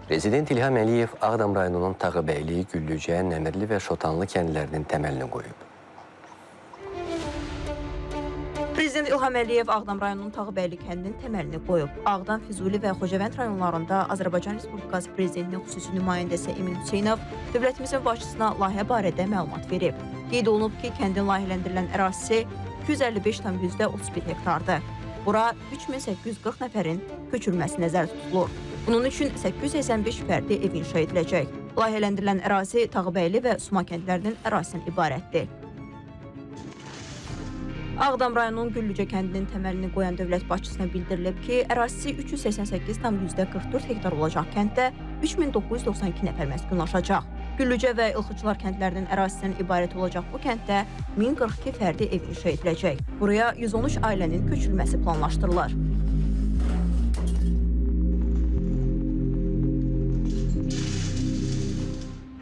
Prezident İlham Əliyev Ağdam rayonunun Tağıbəyli, Güllücə, Nəmirli və Şotanlı kəndlərinin təməlini qoyub. Prezident İlham Əliyev Ağdam rayonunun Tağıbəyli kəndinin təməlini qoyub. Ağdam, Füzuli və Xocavənd rayonlarında Azərbaycan Respublikası Prezidentinin xüsusi nümayəndəsi Emin Hüseynov dövlətimizin başçısına layihə barədə məlumat verib. Qeyd olunub ki, kəndin layihələndirilən ərazisi 255,31 hektardır. Bura 3840 nəfərin köçürülməsi nəzərdə tutulur. Bunun üçün 885 fərdi ev inşa ediləcək. Layihələndirilən ərazi Tağıbəyli və Suma kəndlərinin ərazisindən ibarətdir. Ağdam rayonunun Güllücə kəndinin təməlini qoyan dövlət başçısına bildirilib ki, ərazisi 388,44 hektar olacaq kənddə 3992 nəfər məskunlaşacaq. Güllücə və İlxıçılar kəndlərinin ərazisindən ibarət olacaq bu kənddə 1042 fərdi ev inşa ediləcək. Buraya 113 ailənin köçürülməsi planlaşdırılır.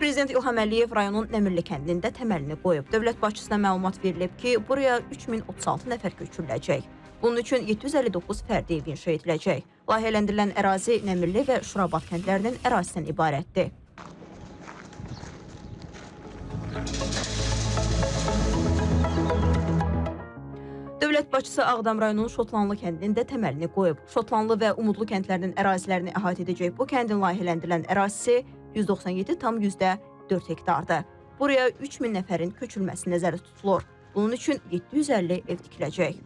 Prezident İlham Əliyev rayonun Nəmirli kəndində təməlini qoyub. Dövlət başçısına məlumat verilib ki, buraya 3036 nəfər köçürüləcək. Bunun üçün 759 fərdi ev inşa ediləcək. Layihələndirilən ərazi Nəmirli və Şurabat kəndlərinin ərazisindən ibarətdir. Dövlət başçısı Ağdam rayonunun Şotlanlı kəndinin də təməlini qoyub. Şotlanlı və Umudlu kəndlərinin ərazilərini əhatə edəcək bu kəndin layihələndirilən ərazisi 197,4 hektardır. Buraya 3000 nəfərin köçürülməsi nəzərdə tutulur. Bunun üçün 750 ev tikiləcək.